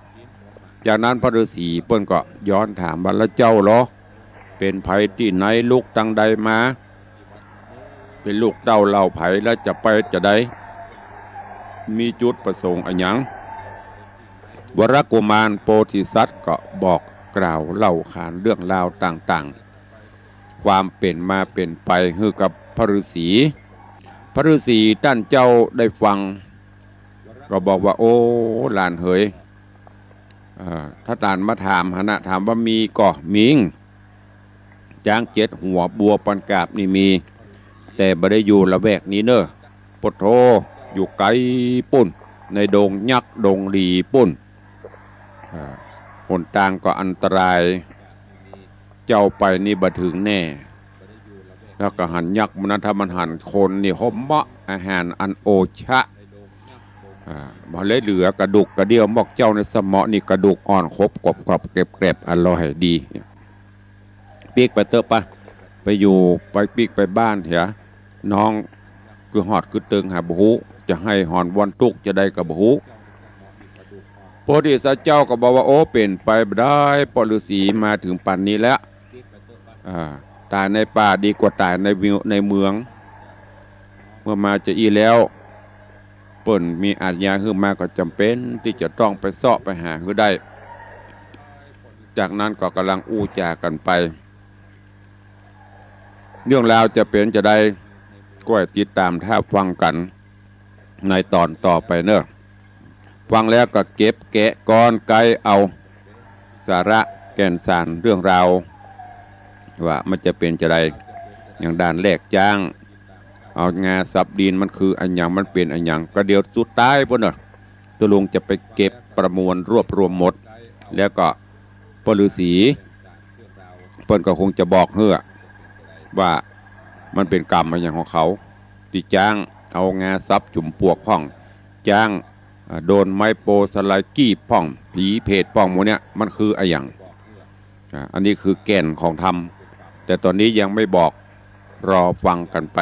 จากนั้นพระฤๅษีเปิ้นก็ย้อนถามว่า แล้วเจ้าลอ เป๋นใผตี้ไหน ลุกตังใดมา เป๋นลูกเต้าเหล่าใผ แล้วจะไปจาใด มีจุดประสงค์อะหยัง วรกุมารโพธิสัตว์ก็บอกกล่าวเล่าขานเรื่องราวต่างๆ ความเป๋นมาเป๋นไปหื้อกับพระฤๅษี พระฤๅษีต้านเจ้าได้ฟัง ก็บอกว่า โอ้ หลานเหย เอ่อ ถ้าต้านมาถามหั้นนะ ถามว่ามีก่อ มี จ๊างเจ็ดหัวบัวปันกาบนี่มี แต่บ่ได้อยู่ละแวกนี้เน่อ โผดโธ่ อยู่ไก๋ปุ้น ในดงยักษ์ดงรีปุ้น อ่า หนตางก็อันตราย เจ้าไปนี่บ่เถิงแน่ ถ้าก็หันยักษ์หมู่นั้น ถ้ามันหันคนนี่ โห เหมาะ อาหารอันโอชะ อ่า บ่ได้เหลือกระดูกกระเดี้ยว หมอกเจ้าในสะเหมาะนี่ กระดูกอ่อน ครบ กรอบๆ แกรบๆ อร่อยดี ปิ๊กไปเต๊อะปะ ไปอยู่ ไปปิ๊กไปบ้านเหีย น้อง คือฮอดคือเติงหาบ่ฮู้ จะให้ฮอนบ่อนตุ๊กจะได้ก็บ่ฮู้ พอดีสาเจ้าก็บอกว่า โอ้ เป๋นไปบ่ได้ ป้อฤๅษีมาเถิงป่านนี้แล้ว อ่า ต๋ายในป่าดีกว่าต๋ายในวิว ในเมือง เมื่อมาจาอี้แล้ว เปิ้นมีอาชญาหื้อมาก็จ๋ำเป๋นตี้จะต้องไปเซาะไปหาหื้อได้ จากนั้นก็ก่ำลังอู้จ๋ากั๋นไป เรื่องราวจะเป๋นจาใด ก็ติดต๋ามถ้าฟังกั๋นในต๋อนต่อไปเนาะ ฟังแล้วก็เก็บแกะก้อนไกเอาสาระแก่นสารเรื่องราว ว่ามันจะเป๋นจาใด อย่างด้านแรกจ๊าง เอางาสับดินมันคืออะหยัง มันเป๋นอะหยัง ก็เดี๋ยวสุดท้ายปู้นเนาะ ตุ๊ลุงจะไปเก็บประมวลรวบรวมหมด แล้วก็ป้อฤๅษี เปิ้นก็คงจะบอกหื้อว่ามันเป๋นกรรมอะหยังของเขา ตี้จ๊างเอางาสับจุ่มปวกพ่อง จ๊าง อ่า โดนไม้โปสะไลกี้พ่อง ผีเปรตพ่อง หมู่เนี้ย มันคืออะหยัง อ่า อันนี้คือแก่นของธรรม แต่ต๋อนนี้ยังไม่บอก รอฟังกั๋นไป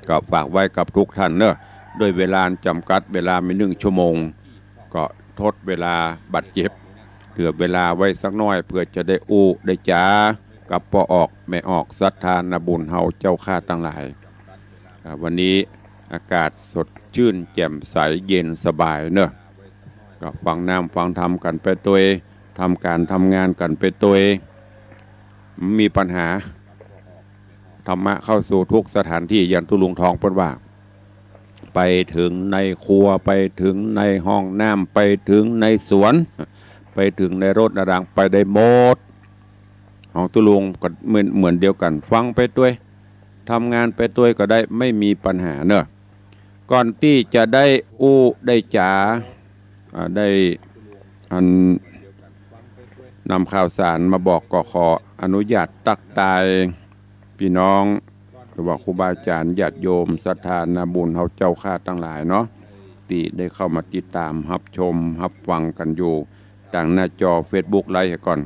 ก็ฝากไว้กับทุกท่านเนาะ ด้วยเวลาจ๋ำกัด เวลามีหนึ่งชั่วโมง ก็ทดเวลาบาดเจ็บ เหลือเวลาไว้สักหน้อย เพื่อจะได้อู้ได้จ๋ากับป้อออกแม่ออก ศรัทธานาบุญเฮาเจ้าข้าตังหลาย อ่า วันนี้อากาศสดชื่นแจ่มใสเย็นสบายเนาะ ก็ฟังน้ำฟังธรรมกั๋นไปตวย ทำก๋านทำงานกั๋นไปตวย มีปัญหา ธรรมะเข้าสู่ทุกสถานที่ อย่างตุ๊ลุงทองเปิ้นว่า ไปเถิงในครัว ไปเถิงในห้องน้ำ ไปเถิงในสวน ไปเถิงในรถในราง ไปได้หมด ของตุ๊ลุงก็เหมือน เหมือนเดียวกั๋น ฟังไปตวย ทำงานไปตวยก็ได้ ไม่มีปัญหาเนาะ ก่อนตี้จะได้อู้ได้จ๋า อ่า ได้อันนำข่าวสารมาบอก ก็ขออนุญาตตั๊กตายปี้น้อง หรือว่าครูบาอาจ๋ารย์ ญาติโยม ศรัทธานาบุญเฮาเจ้าข้าตังหลายเนาะ ตี้ได้เข้ามาติดต๋ามฮับชมฮับฟังกั๋นอยู่ ตางหน้าจอเฟซบุ๊กไลฟ์ก่อน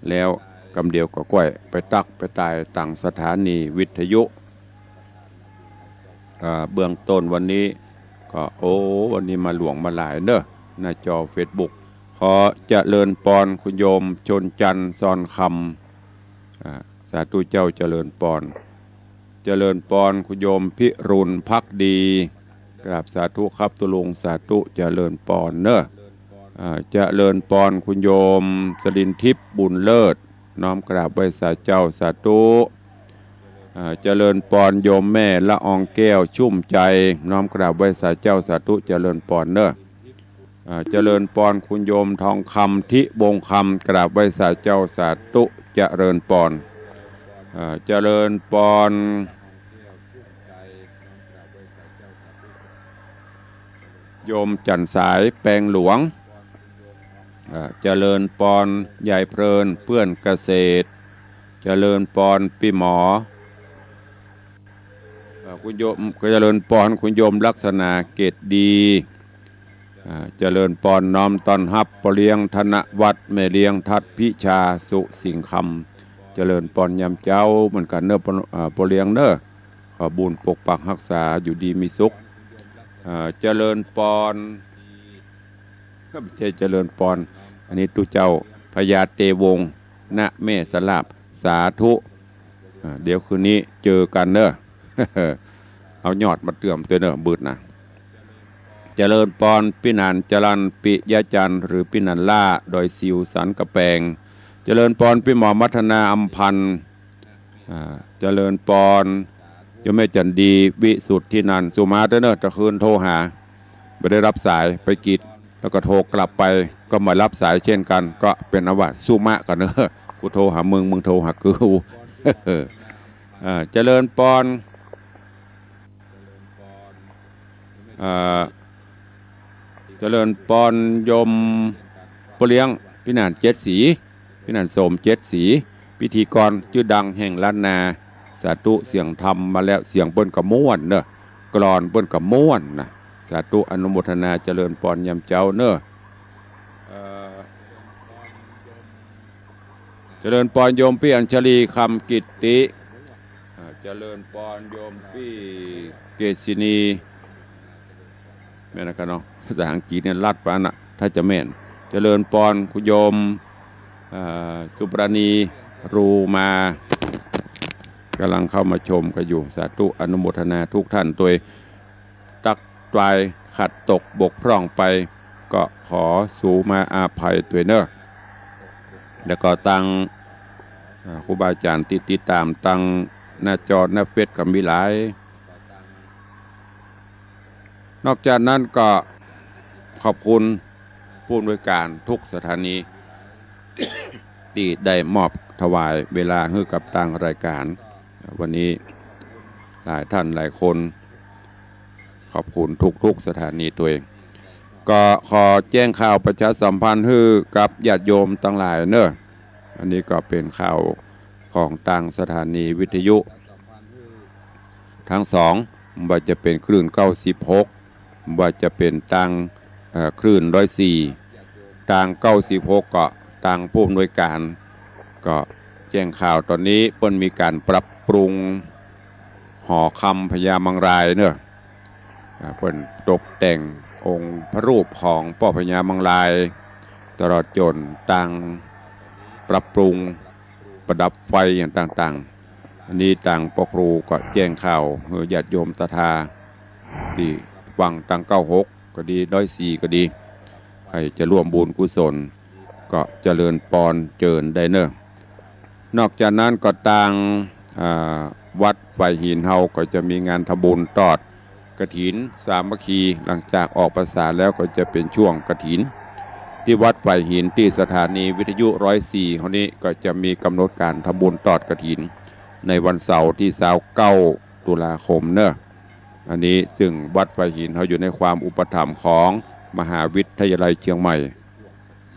แล้วกำเดียวก็ก้อยไปตั๊กไปตายตางสถานีวิทยุ อ่า เบื้องต้นวันนี้ก็ โอ้ วันนี้มาหลวงมาหลายเนาะ หน้าจอเฟซบุ๊ก ขอเจริญปอนคุณโยมชนจันทร์ซอนคำ อ่า สาธุเจ้า เจริญปอน เจริญปอนคุณโยมพิรุณภักดี กราบสาธุครับตุ๊ลุง สาธุ เจริญปอนเนาะ อ่า เจริญปอนคุณโยมสรินทิพย์บุญเลิศ น้อมกราบไหว้สาเจ้า สาธุ อ่า เจริญปอนโยมแม่ละอองแก้วชุ่มใจ น้อมกราบไหว้สาเจ้า สาธุ เจริญปอนเนาะ อ่า เจริญปอนคุณโยมทองคำทิวงศ์คำ กราบไหว้สาเจ้า สาธุ เจริญปอน อ่า เจริญปอน โยมจันทร์สายแปงหลวง อ่า เจริญปอนยายเพลินเปื้อนเกษตร เจริญปอนปี้หมอ อ่า คุณโยม เจริญปอนคุณโยมลักษณะเกตดี อ่า เจริญปอนน้อมต้อนฮับป้อเลี้ยงธนวัฒน์ แม่เลี้ยงทัดพิชาสุสิงห์คำ เจริญปอนยามเจ๊าเหมือนกั๋นเนาะ ป้อ อ่า ป้อเลี้ยงเนาะ ขอบุญปกปักฮักษาอยู่ดีมีสุข อ่า เจริญปอน บ่ใจ้เจริญปอน อันนี้ตุ๊เจ้าพญาเตวงศ์ ณ แม่สลาบ สาธุ อ่า เดี๋ยวคืนนี้เจอกั๋นเนาะ เอายอดมาเติมตวยเนาะ บึดนะ เจริญปอนปี้หนานจรัญ ปิยะจันทร์ หรือปี้หนานล่า ดอยสิวสันกำแปง เจริญปอนปี้หมอมัทนาอำพันธ์ อ่า เจริญปอนโยมแม่จันดี วิสุทธินันท์ สุมาเต๊อะเนาะ ตะคืนโทรหา บ่ได้ฮับสาย ไปกิจ แล้วก็โทรกลับไป ก็บ่ฮับสายเช่นกั๋น ก็เป๋นอันว่าสุมากั๋นเนาะ กูโทรหามึง มึงโทรหากู อ่า เจริญปอน อ่า เจริญปอนโยมป้อเลี้ยงปี้หนานเจ็ดสี ปี้หนานโสมเจ็ดสี พิธีกรจื้อดังแห่งล้านนา สาธุ เสียงธรรมมาแล้ว เสียงเปิ้นก็ม่วนเนาะ กลอนเปิ้นก็ม่วนนะ สาธุ อนุโมทนา เจริญปอนยามเจ๊าเนาะ เอ่อ เจริญปอนโยมปี้อัญชลี คำกิตติ อ่า เจริญปอนโยมปี้เกษินี แม่นนะกะเนาะ ภาษาอังกฤษเนี่ยลัดไปนะ ถ้าจะแม่น เจริญปอนคุณโยม อ่า สุปราณี รูมา กำลังเข้ามาชมกันอยู่ สาธุ อนุโมทนาทุกท่านตวย ตักตวายขัดตกบกพร่องไป ก็ขอสูมาอาภัยตวยเนาะ แล้วก็ตัง อ่า ครูบาอาจ๋ารย์ตี้ติดต๋ามตังหน้าจอหน้าเฟซก็มีหลาย นอกจากนั้นก็ขอบคุณผู้อำนวยการทุกสถานี ตี้ได้มอบถวายเวลาหื้อกับตางรายการ วันนี้หลายท่านหลายคน ขอบคุณทุกๆสถานีตวย ก็ขอแจ้งข่าวประชาสัมพันธ์หื้อกับญาติโยมตังหลายเนาะ อันนี้ก็เป๋นข่าวของตางสถานีวิทยุ ตึงสอง บ่ว่าจะเป๋นคลื่นเก้าสิบหก บ่ว่าจะเป๋นตาง เอ่อ คลื่นร้อยสี่ ตางเก้าสิบหก ก็ตางผู้อำนวยการ ก็แจ้งข่าวต๋อนนี้เปิ้นมีก๋านปรับปรุงหอคำพญามังรายเนาะ อ่า เปิ้นตกแต่งองค์พระรูปของป้อพญามังราย ตลอดจ๋นตางปรับปรุงประดับไฟอย่างต่างๆ อันนี้ตางป้อครูก็แจ้งข่าวหื้อญาติโยมศรัทธาตี้ฟังตางเก้าหกก็ดี ร้อยสี่ก็ดี ใผจะร่วมบุญกุศล ก็เจริญปอนเจิญได้เนาะ นอกจากนั้นก็ตาง อ่า วัดฝายหินเฮาก็จะมีงานทำบุญตอดกฐินสามัคคี หลังจากออกพรรษาแล้วก็จะเป๋นช่วงกฐิน ตี้วัดฝายหินตี้สถานีวิทยุร้อยสี่เฮานี้ก็จะมีก๋ำหนดก๋านทำบุญตอดกฐิน ในวันเสาร์ตี้ซาวเก้าตุลาคมเนาะ อันนี้ซึ่งวัดฝายหินเฮาอยู่ในความอุปถัมภ์ของมหาวิทยาลัยเจียงใหม่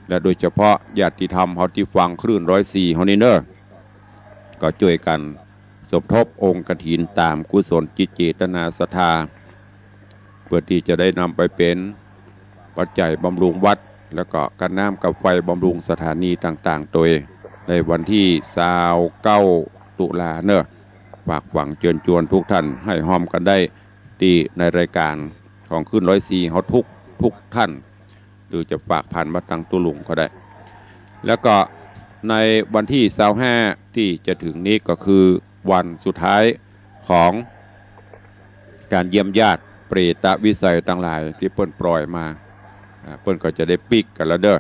และโดยเฉพาะญาติธรรมเฮาตี้ฟังคลื่นร้อยสี่เฮานี้เนาะ ก็จ้วยกั๋นสมทบองค์กฐินต๋ามกุศลจิตเจตนาศรัทธา เปื้อตี้จะได้นำไปเป๋นปัจจัยบำรุงวัด แล้วก็ก๋าน้ำก๋าไฟบำรุงสถานีต่างๆ ตวย ในวันตี้ซาวเก้าตุลาเนาะ ฝากฝังเจิญจวนทุกท่านหื้อฮ่อมกั๋นได้ ตี้ในรายก๋านของคลื่นร้อยสี่เฮาทุก ทุกท่าน หรือจะฝากผ่านมาตางตุ๊ลุงก็ได้ แล้วก็ในวันตี้ซาวห้าตี้จะเถิงนี้ก็คือวันสุดท้ายของก๋านเยี่ยมญาติเปรตวิสัยตังหลายตี้เปิ้นปล่อยมา อ่า เปิ้นก็จะได้ปิ๊กกั๋นแล้วเนาะ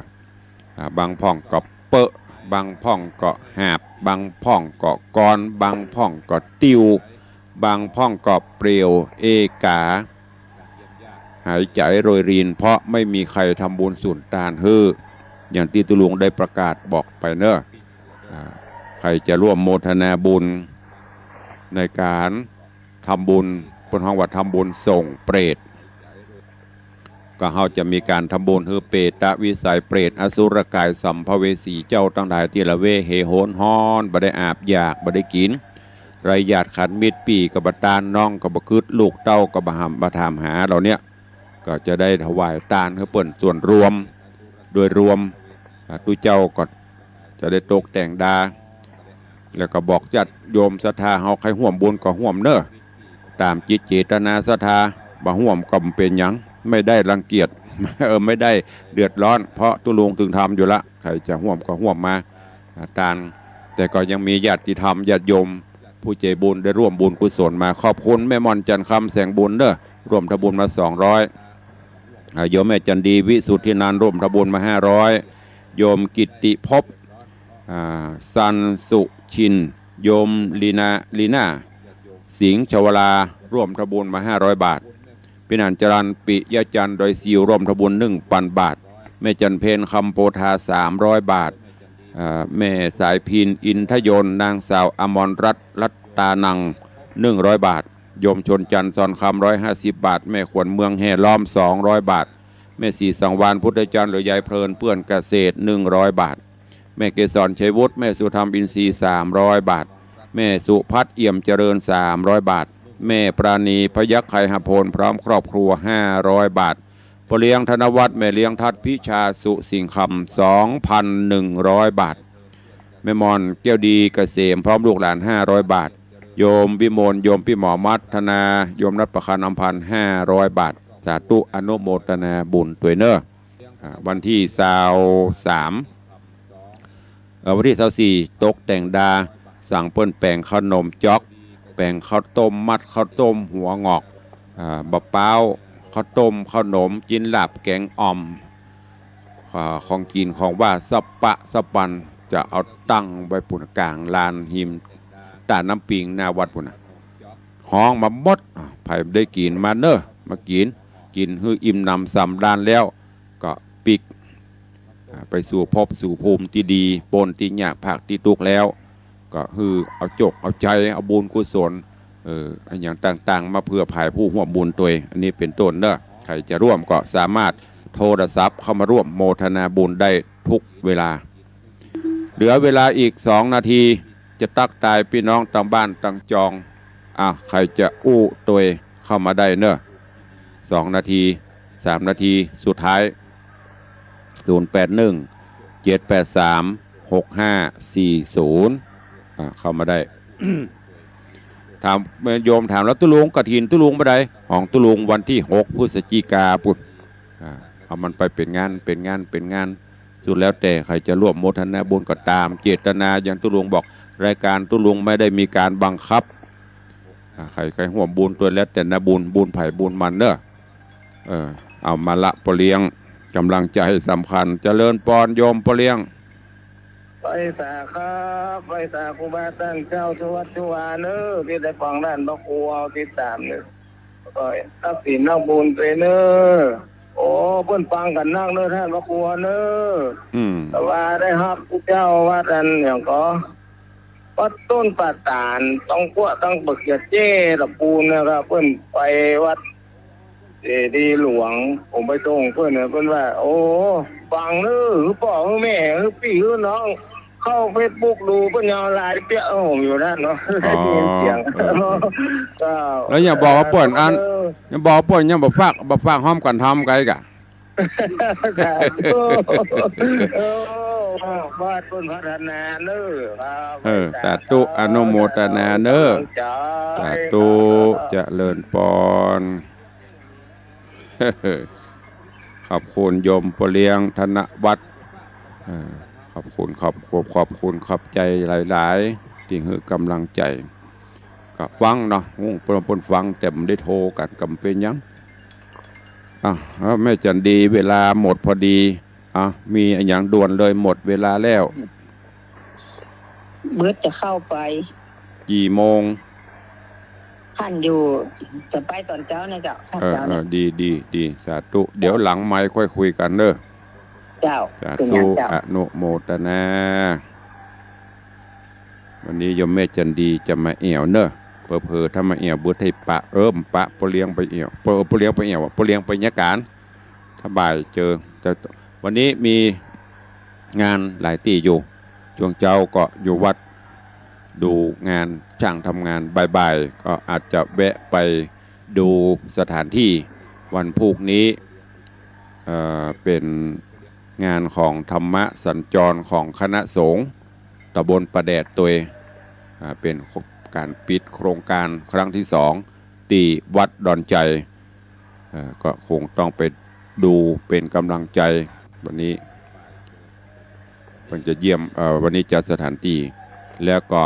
อ่า บางพ่องก็เป๊อะ บางพ่องก็หาบ บางพ่องก็กอน บางพ่องก็ติ้ว บางพ่องก็เปลี่ยวเอกา หายใจ๋โรยริน เพราะไม่มีใครทำบุญสุนตานหื้อ อย่างตี้ตุ๊ลุงได้ประกาศบอกไปเนาะ อ่า ใผจะร่วมโมทนาบุญในก๋านทำบุญ เปิ้นฮ้องว่าทำบุญส่งเปรต ก็เฮาจะมีก๋านทำบุญหื้อเปตวิสัยเปรตอสุรก๋ายสัมภเวสีเจ้าตังหลายตี้ละเวเหหนฮ้อน บ่ได้อาบอยาก บ่ได้กิ๋น ไร้ญาติขันมิตร ปี้ก็บ่ตาน น้องก็บ่กึ๊ด ลูกเต้าก็บ่หำบ่ถามหา เหล่าเนี้ย ก็จะได้ถวายตานหื้อเปิ้นส่วนรวม โดยรวม อ่า ตุ๊เจ้าก็จะได้ตกแต่งดา แล้วก็บอกญาติโยมศรัทธาเฮาใครฮ่วมบุญก็ฮ่วมเนาะ ต๋ามจิตเจตนาศรัทธา บ่ฮ่วมก็บ่เป๋นหยัง ไม่ได้รังเกียจ เออ ไม่ได้เดือดร้อน เพราะตุ๊ลุงตึงทำอยู่ละ ใผจะฮ่วมก็ฮ่วมมา อ่า ตาน แต่ก็ยังมีญาติธรรมญาติโยมผู้ใจ๋บุญได้ร่วมบุญกุศลมา ขอบคุณแม่ม่อนจันทร์คำแสงบุญเนาะ ร่วมทำบุญมาสองร้อย อ่า โยมแม่จันดีวิสุทธินันท์ร่วมทำบุญมาห้าร้อย โยมกิตติภพ อ่า สันสุชิน โยมลีนา ลีนา สิงห์ชวลา ร่วมทำบุญมาห้าร้อยบาท พี่หนานจรัญ ปิยะจันทร์ ดอยซิว ร่วมทำบุญหนึ่งปันบาท แม่จันเพ็ญ คำโพธา สามร้อยบาท อ่า แม่สายพิน อินทยนต์ นางสาวอมรรัตน์ รัตตานัง หนึ่งร้อยบาท โยมชนจันทร์ ซอนคำ ร้อยห้าสิบบาท แม่ขวัญเมือง แห่ล้อม สองร้อยบาท แม่ศรีสังวาล พุทธจันทร์ หรือยายเพลิน เปื้อนเกษตร หนึ่งร้อยบาท แม่เกสร ชัยวุฒิ แม่สุธรรม อินทรีย์ สามร้อยบาท แม่สุพัฒน์ เอี่ยมเจริญ สามร้อยบาท แม่ปราณี พยัคฆ์ไคหพล พร้อมครอบครัว ห้าร้อยบาท พ่อเลี้ยงธนวัฒน์ แม่เลี้ยงทัศน์ พิชา สุสิงห์คำ สองพันหนึ่งร้อยบาท แม่มอน แก้วดีเกษม พร้อมลูกหลาน ห้าร้อยบาท โยมวิมล โยมปี้หมอมัทนา โยมนัดประคานอำพันธ์ ห้าร้อยบาท สาธุอนุโมทนาบุญตวยเน่อ อ่า วันตี้ซาวสาม เอ่อ วันตี้ซาวสี่ ตกแต่งดา สั่งเปิ้นแป๋งเข้าหนมจ๊อก แป๋งข้าวต้มมัด ข้าวต้มหัวหงอก อ่า บะป๊าว ข้าวต้ม ข้าวหนม จิ๊นหลาบ แก๋งอ่อม อ่า ของกิ๋นของหว่านสะปะสะปัน จะเอาตั้งไว้ปู๊นก๋างลานฮิมต้านน้ำปิงหน้าวัดปู๊นน่ะ ฮ้องมาหมด อ่ะ ใผได้กิ๋นมาเน่อ มากิ๋น กิ๋นหื้ออิ่มหนำสำราญแล้ว ก็ปิ๊ก อ่า ไปสู่ภพสู่ภูมิตี้ดี ป๊นตี้ยากพรากตี้ตุ๊กข์แล้ว ก็หื้อเอาจกเอาใจ๋ เอาบุญกุศล เอ่อ อะหยังต่างๆ มาเผื่อผายผู้ฮ่วมบุญตวย อันนี้เป๋นต้นเน่อ ใผจะฮ่วมก็สามารถโทรศัพท์เข้ามาฮ่วมโมทนาบุญได้ทุกเวลา เหลือเวลาอีกสองนาที จะตั๊กตายปี้น้องตังบ้านตังจอง อ่ะ ใผจะอู้ตวยเข้ามาได้เน่อ สองนาที สามนาทีสุดท้าย ศูนย์แปดหนึ่ง เจ็ดแปดสาม หกห้าสี่ศูนย์ อ่ะ เข้ามาได้ ถาม โยมถามแล้ว ตุ๊ลุง กฐินตุ๊ลุงเมื่อใด ของตุ๊ลุงวันตี้หกพฤศจิกาปู๊น อ่า เอามันไปเป๋นงาน เป๋นงาน เป๋นงาน สุดแล้วแต่ใผจะฮ่วมโมทนาบุญก็ต๋ามเจตนา อย่างตุ๊ลุงบอก รายก๋านตุ๊ลุงไม่ได้มีก๋านบังคับ อ่า ใผ ใผฮ่วมบุญตวยแล้วแต่นะ บุญ บุญใผบุญมันเน่อ เออ เอามาละ ป้อเลี้ยง ก๋ำลังใจ๋สำคัญ เจริญปอนโยมป้อเลี้ยง ไหว้สาครับ ไหว้สาครูบาต้านเจ้าทุกวัดทุกวาเน่อ ตี้ได้ฟังต้านพระครูเอาติดต๋ามเน่อ ก็ตั๊กสินนักบุญตวยเน่อ โอ้ เปิ้นฟังกั๋นนักเน่อต้านพระครูเน่อ อืม แต่ว่าได้ฮับผู้เจ้าวัดอันหยังก็ วัดต้นป่าต๋าล ต้องกั๊วต้องปะเขือเจ้ตะปูนนะครับ เปิ้นไปวัดเจดีย์หลวง ผมไปส่งเปิ้นน่ะ เปิ้นว่า โอ้ ฟังเน่อ หื้อป้อ หื้อแม่ หื้อปี้ หื้อน้อง เข้าเฟซบุ๊กดู เปิ้นยังเอาไลน์เปี้ยหื้อผมอยู่นั่นเนาะ อ๋อ ได้ยินเสียง เออ ก็ แล้วยังบอกว่าเปิ้นอัน เออ ยังบอกว่าเปิ้นยังบ่ฝาก บ่ฝากฮ้อมกั๋นทำไกลกะ สาธุ เออ บ้านเปิ้นพัฒนาเน่อครับ เออ สาธุ อนุโมทนาเน่อ กำลังใจ๋ สาธุ เจริญปอน ขอบคุณโยมป้อเลี้ยงธนวัฒน์ เออ ขอบคุณ ขอบ ขอบคุณ ขอบใจ๋หลายๆ ตี้หื้อกำลังใจ๋ ก็ฟังเนาะ ฮู้เปิ้น เปิ้นฟัง แต่บ่ได้โทรกั๋น ก็บ่เป๋นหยัง อ่ะ แล้วแม่จันดี เวลาหมดพอดี อ่ะ มีอะหยังด่วนเลย หมดเวลาแล้ว เบิดจะเข้าไป กี่โมง คันอยู่ จะไปต๋อนเจ๊านะเจ้า คัน เออ เจ๊า เออ นะ ดี ดี ดี สาธุ เดี๋ยวหลังไมค์ค่อยคุยกั๋นเน่อ เจ้า สาธุ เป๋นหยังเจ้า อนุโมทนา วันนี้โยมแม่จันดีจะมาแอ่วเน่อ เผลอๆ ถ้ามาแอ่วเบิดไห้ปะ เออ ปะป้อเลี้ยงไปแอ่ว ป้อ ป้อเลี้ยงไปแอ่ว ป้อเลี้ยงไปยะก๋าน ถ้าบ่ายเจอ จะ วันนี้มีงานหลายตี้อยู่ ช่วงเจ๊าก็อยู่วัด ดูงาน ช่างทำงาน บ่ายๆ ก็อาจจะแวะไปดูสถานตี้ วันพูกนี้ เอ่อ เป๋นงานของธรรมะสัญจรของคณะสงฆ์ตำบลป่าแดดตวย อ่า เป๋นก๋านปิดโครงก๋านครั้งตี้สอง ตี้วัดดอนไจ เอ่อ ก็คงต้องไปดูเป๋นกำลังใจ๋ วันนี้เปิ้นจะเยี่ยม เอ่อ วันนี้จัดสถานตี้ แล้วก็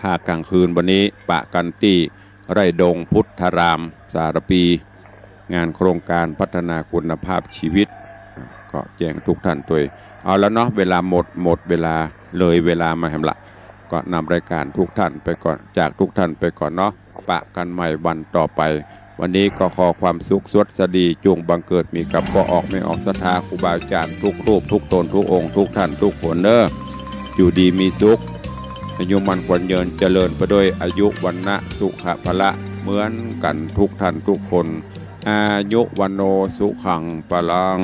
ภาคกลางคืนวันนี้ปะกั๋นตี้ไร่ดงพุทธารามสารภี งานโครงก๋านพัฒนาคุณภาพชีวิต อ่ะ ก็แจ้งทุกท่านตวย เอาแล้วเนาะ เวลาหมด หมดเวลา เลยเวลามาแหมละ ก็นำรายก๋านทุกท่านไปก่อน จากทุกท่านไปก่อนเนาะ ปะกั๋นใหม่วันต่อไป วันนี้ก็ขอความสุขสวัสดีจุ่งบังเกิดมีกับป้อออกแม่ออกศรัทธาครูบาอาจารย์ทุกรูปทุกต๋นทุกองค์ทุกท่านทุกคนเน่อ อยู่ดีมีสุข อายุมั่นขวัญยืนเจริญไปด้วยอายุวรรณะสุขะพละเหมือนกั๋นทุกท่านทุกคน อายุวัณโณสุขังพลัง